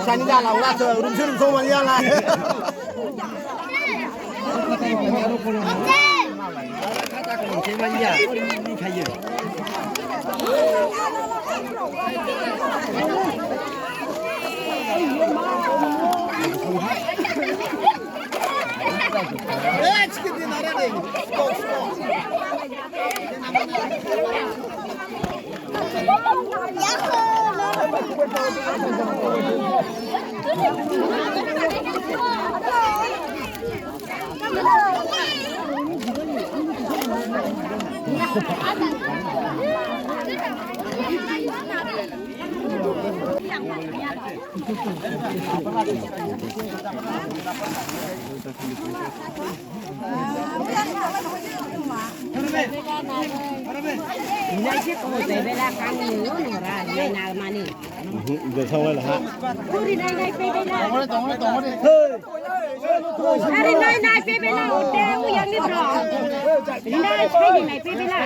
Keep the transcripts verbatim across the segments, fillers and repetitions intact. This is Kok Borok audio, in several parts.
Sani da la wala so rum sum so mali ala. Are nai nai pe bela hote uyang ni bro. Nai pe nai pe bela.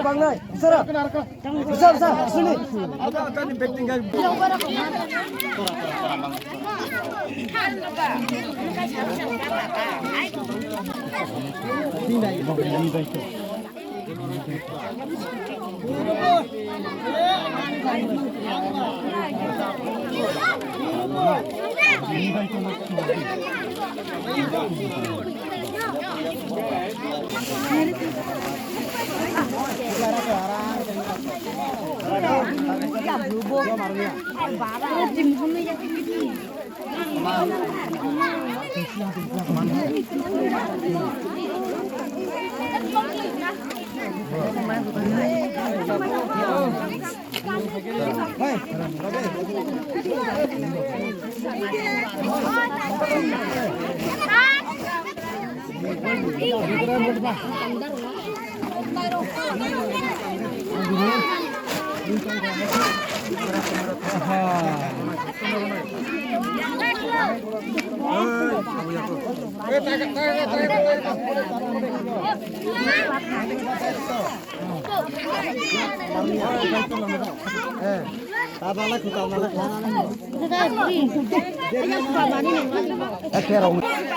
Bangnai. Sara. Bisa, bisa, sini.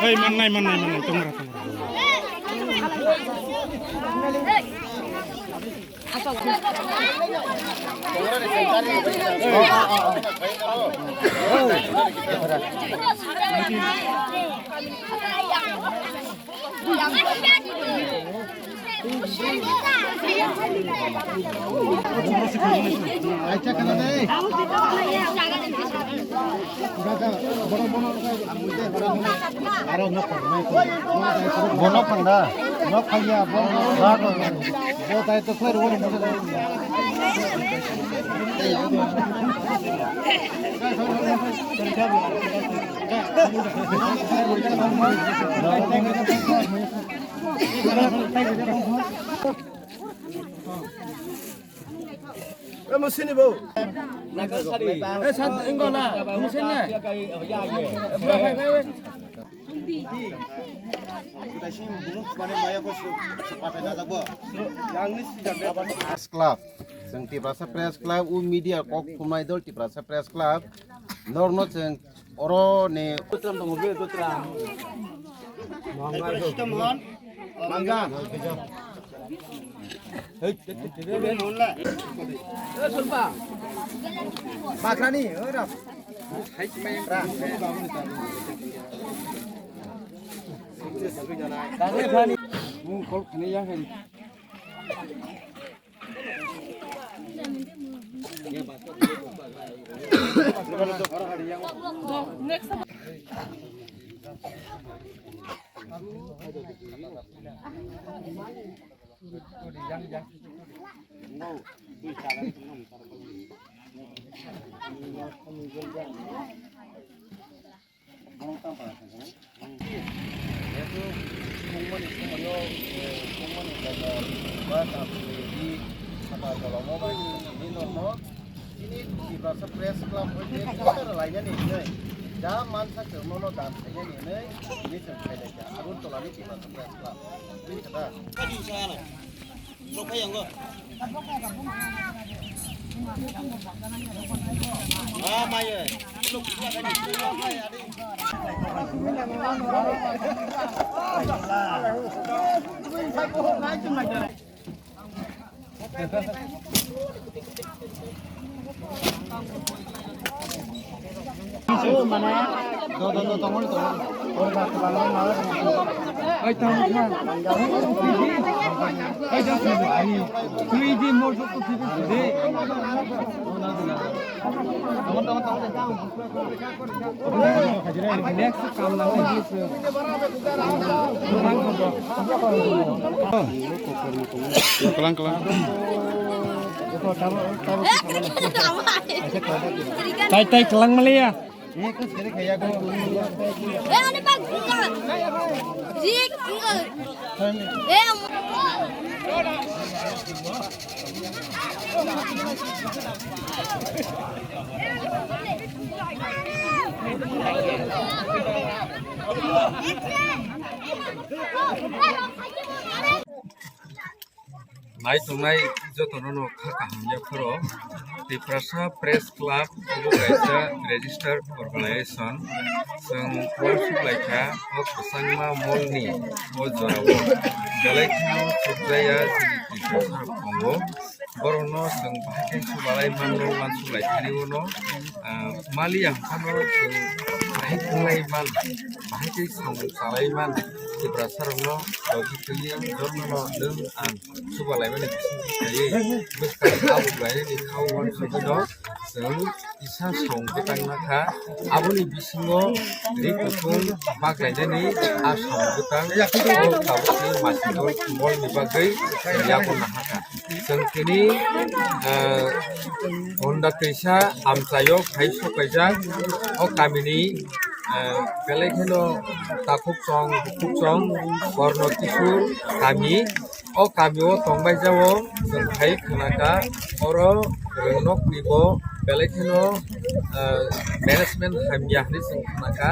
Oi, mannai, mannai, mannai, tongra, tongra. Bono panda, no khaya, bo, bo dai to khlai rwani. Eh, musini bo. Eh, san, engo na, musini. Press Club, chwng Tiprasa Press Club, o media kok thumnai dol Tiprasa Press Club, norno chwng oro ni. Mangang. Bakrani, ora. Jehetu tongmani somoio, eh, tongmani jaga ba tabukni di saka tolamo bai tini norno tini Tiprasa Press Club hoite kotor lainani hinwi ja mansa chwngno dan khainani hinwi tini chwng khailai kha Agartala ni Tiprasa Press Club. Tini kha da? Next kam nang. Kalang, kalang. Tai, tai, kalang maliya. Nai tongnai jotono no kha kaham ya phoro. Tiprasa Press Club obo kaisa registered organization. Chwng uansuk lai kha o kwchangma mol ni o jora o belai kheno chukjaya chini Tiprasa rok tongo. Borokno chwng bahai khe chubalai mano, uansuk lai thani uano, ah, mali ang phano chwng bahai khlai man, bahai khe samung chalai man, Tiprasa rokno logi twi jotono nwng ang chubalai mani bising bisai bwskang abo lainani kha uansugwi no chwng kisa song bwtang nakha, aboni bisingo ri kutung baglainani a song bwtang o tabukni machine mol ni bagwi yago nahakha. Chwng tini, ah, Honda twisa amchaio phai sok kaijak o kamini, ah, belai kheno takhuk chong bukhuk chong Borno Kisur kami. O kami o tongbai jao chwng khai khwnakha, oro rwngnokni bo belai kheno, ah, management hamya hinwi chwng khwnakha.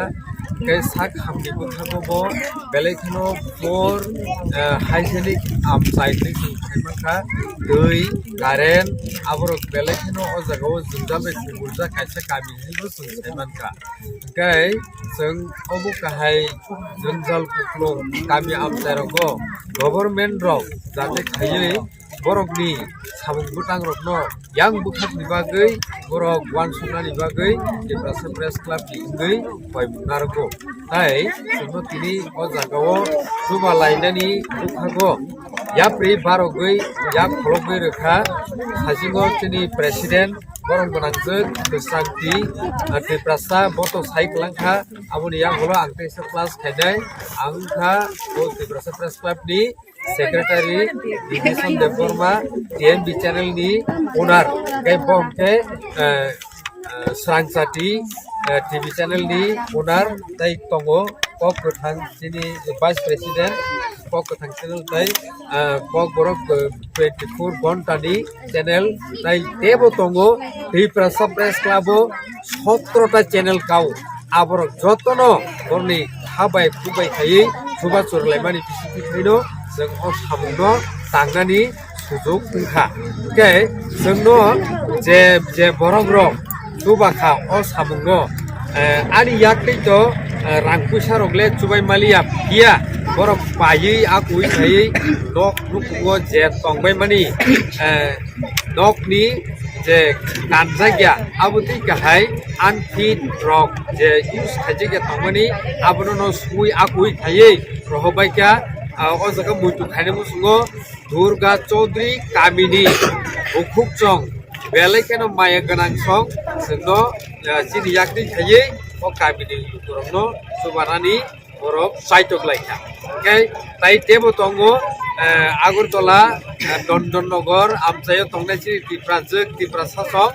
Tei sak hamni bwkhago bo belai kheno poor, ah, hygienic amchai hinwi chwng khai mankha. Twi, current, aborok belai kheno o jagao jwngjal bai kubuljak kaisa kami hinwi bo chwng sai mankha. Hwnkhe chwng obo kahai jwngjal kuplung kami amchai rogo government rok jate khaiwi borokni samung bwtang rokno yang bwkhakni bagwi borok uansuknani bagwi Tiprasa Press Club ni wngwi koi narwgo. Tai chwngno tini o jagao chuba lainani bwkhago yapri barogwi yak kholobwi rwkha. Sasingo chini president borok gwnangjwk Kwchangti, ah, Tiprasa boto sai kwlangkha. Aboni yagulo ang teisa class khainai. Ang wngkha o Tiprasa Press Club ni secretary Bibhishan Debbarma, T M B channel ni owner. Hwnkhe bo hwnkhe, eh, eh, Srangchati, eh, T V channel ni owner tei tongo Kok Kwthang chini vice president, Kok Kwthang channel tei, eh, Kokborok, eh, twenty four ghonta ni channel tei tebo tongo Tiprasa Press Club o sotro ta channel kao. Aborok jotono borni habai kubai khaiwi chubachu rwlaimani bisingtwi khaino chwng o samungno tangnani sujuk wngkha. Hwnkhe chwngno je, je borokrok chubakha o samungno, eh, ani yaktwi to, eh, rang puisa rok le chubai maliya, phiya borok paiwi a kui khaiwi nok nukhungo je tongbaimani, eh, nokni je kanjakya, abo twi kahai unfit rok je use khaijakya tongmani, abono no sui a kui khaiwi rohobaikha. Ah, o jaga muitu khaina muchungo Durga Chaudhary kamini bukhukchong belai kheno maya gwnang song chwngno, eh, chini yakni khaiwi o kamini lukurokno chubanani borok chaitok laikha. Hwnkhe tai tebo tongo, eh, Agartala, eh, Dondon Nagar amchaio tongnai chini Tiprajwk, Tiprasa song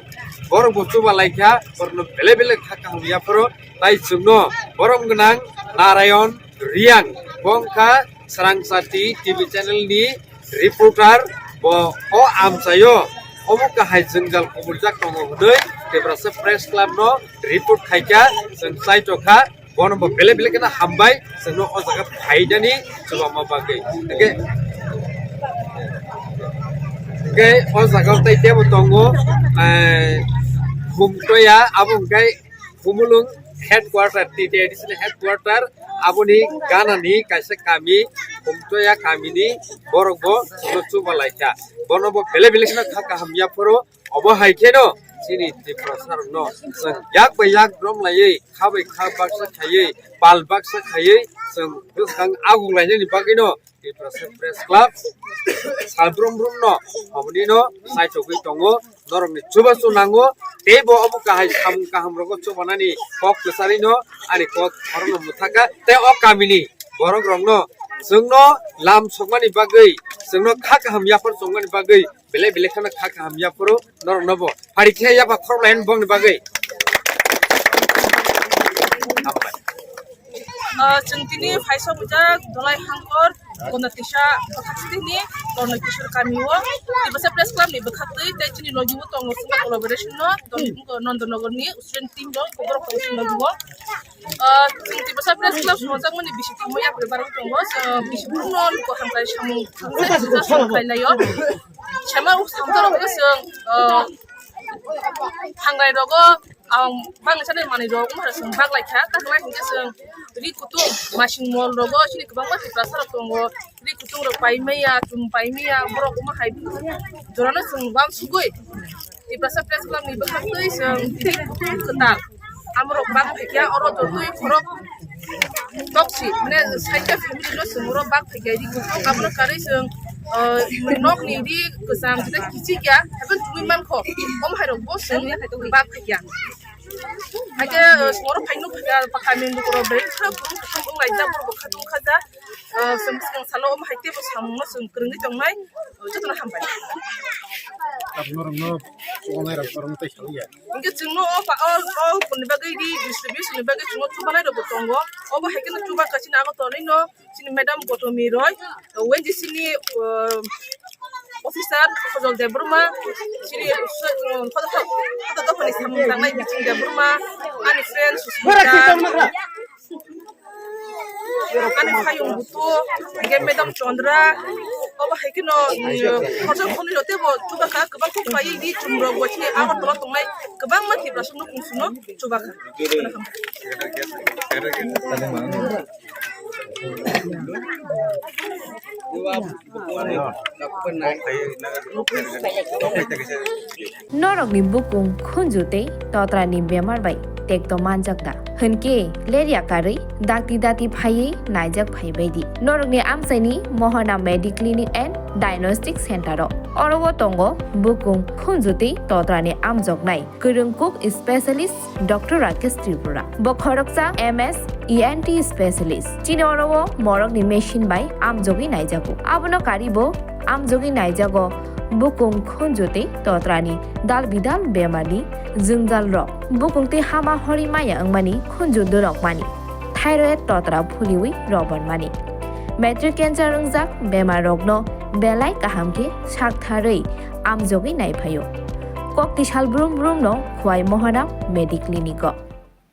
borok bo chuba laikha, borokno belai belai kha kaham yapharo tai chwngno borom gwnang Narayon Riang bo wngkha Srangsati T V channel ni reporter, bo o amchaio omo kahai jwngjal kubuljak tongo hwnwi Tiprasa Press Club no report khaikha, chwng chaitokha, bono bo belai belai kheno hambai chwngno o jaga phainani chubama bagwi. Hwnkhe, hwnkhe o jaga tei tebo tongo, eh, Khumtoya, abo hwnkhe Khumulwng headquarter, T T A D C ni headquarter, aboni ganani kaisa kami, Khumtoya kamini borok bo chwngno chuba laikha. Bono bo belai belai kheno kha kaham yapharo, obo hai kheno chini Tiprasa rokno chwng yak bai yak brom laiwi, kha bai kha baksa khaiwi, pal baksa khaiwi chwng bwskang aguk lainani bagwino Tiprasa Press Club salbrum brum no omonino saitogwi tongo, norokni chubachu nango, teibo omo kahai samung kaham rogo chubanani kok kwcharino ani kok khorokno mwthaka, tei o kamini borok rokno chwngno lam sokmani bagwi, chwngno kha kaham yaphar chongmani bagwi belai belai kheno kha kaham yapharo norokno bo. Pari khe yaba khorok lain bongni bagwi. Ah, chwng tini phaisa bujak Dolai Hangkor, Gonda Tisa, Bwkhaktwini, Korno Kishore kami o. Tiprasa Press Club ni bwkhaktwi tei chini logi o tongo Sima Collaboration no, Don-, Nondonagar ni student team rok, borok tongo chini logi o. Ah, chwng Tiprasa Press Club swngjak mani bisi thangma yapri barwi tongo. Chwng bisi brum no luku hamkrai samung, samung khlai lai o. Sema uk samung rok chwng, ah, Thangrai rogo ang bangni sanai manwi rok wngkha chwng bak lai kha, ta kwlai hwnkhe chwng ri kutung masing mol rogo chini kwbangma Tiprasa rok tongo, ri kutung rok pai maya, chum pai maya, borok wngma hai jorano chwng uansugwi Tiprasa Press Club ni bwkhaktwi chwng ri kutung kwtal amorok bak phaikha, oro jotoi khorok Toksi, mane, saita family no chwng oro bak phaikya ri kutung, abono karwi chwng, ah, nok ni ri kwcham jeta kichik ya, haikhe tubui mankho, omo hai rok bo chwng bak phaikya. Haikhe, ah, chwng oro phai nuk phaikya, pakha ni nuk rok bai kha, bwrwi kwthang wng lai jak, borok bo kha tong kha jak, ah, chwng bwskang salo omo hai teibo samung no chwng kwrwngwi tongnai, ah, jotono hambai. Norok no, norok no tei salya. Hingke chwngno o pa-, o, o ni bagwi ri distribution ni bagwi chwngno chubanai rokbo tongo. Obo hai kheno chuba kaisa ni abo tonwi no chini madam Gotomi Roy, O N G C ni, o, officer Khojol Debbarma, chini, o, khoto, khoto dophani samung tangnai Biching Debbarma, ani friend Susmita, ani phaiyung buto, hingke madam Chandra, obo hai kheno, mm, khorsa khonwi rok teibo chubakha, kwbang kok paiwi di chumrok bo chini Agartala tongnai kwbangma Tiprasa nukung songno chubakha. Norokni bukung khunju tei totrani bemar bai tekto manjak da? Hwnkhe lerya karwi dakti dati phaiwi naijak phaibai di norokni amchaini Mohana Mediclinic and Diagnostic Center o. Oro o tongo bukung khunju tei totrani amjoknai kwrwng kuk specialist Doctor Rakesh Tripura. Bo khoroksa M S E N T specialist. Chini oro o morokni machine bai amjogwi naijago. Abono karibo amjogwi naijago bukung khunju tei totrani dal bidal bemarni jwngjal rok. Bukung tei hama hori maya wngmani khunju dorok mani. Thyroid totra phuliwi robormani. Matric cancer wngjak bemar rokno belai kaham khe saktharwi amjogwi naiphaio. Kokti sal brum brum no Khwai Mohana Mediclinic o.